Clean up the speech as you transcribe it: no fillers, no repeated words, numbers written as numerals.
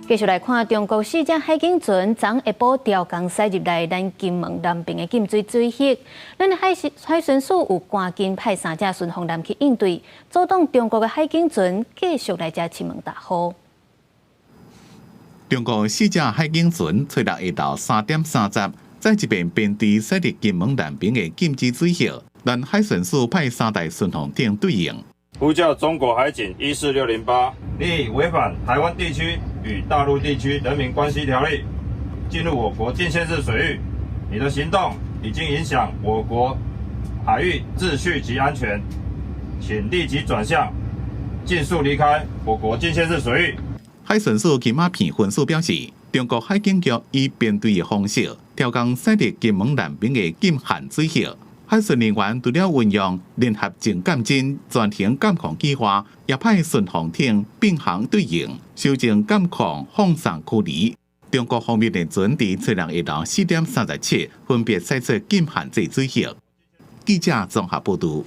繼續來看中國四隻海警船，昨下晡調工駛入來咱金門南爿的禁水水域，咱的海巡署有趕緊派三隻巡防艦去應對，阻擋中國的海警船繼續來遮侵門大戶。中國四隻海警船初六下晝3點30，再一遍編隊駛入金門南爿的禁止水域，咱海巡署派三台巡防艇對應。呼叫中國海警14608，你已違反台灣地區與大陸地區人民關係條例，進入我國禁限制水域，你的行動已經影響我國海域秩序及安全，請立即轉向，盡速離開我國禁限制水域。海巡署金馬片分署表示，中國海警局以編隊的方式調工駛入金門南爿的禁限水域。海巡人員除了運用聯合靜監偵全程監控計劃，也派巡防艇並行對應，修正監控放送距離。中國方面的船佇初六下晝4點37，分別駛出禁限制水域。記者綜合報導。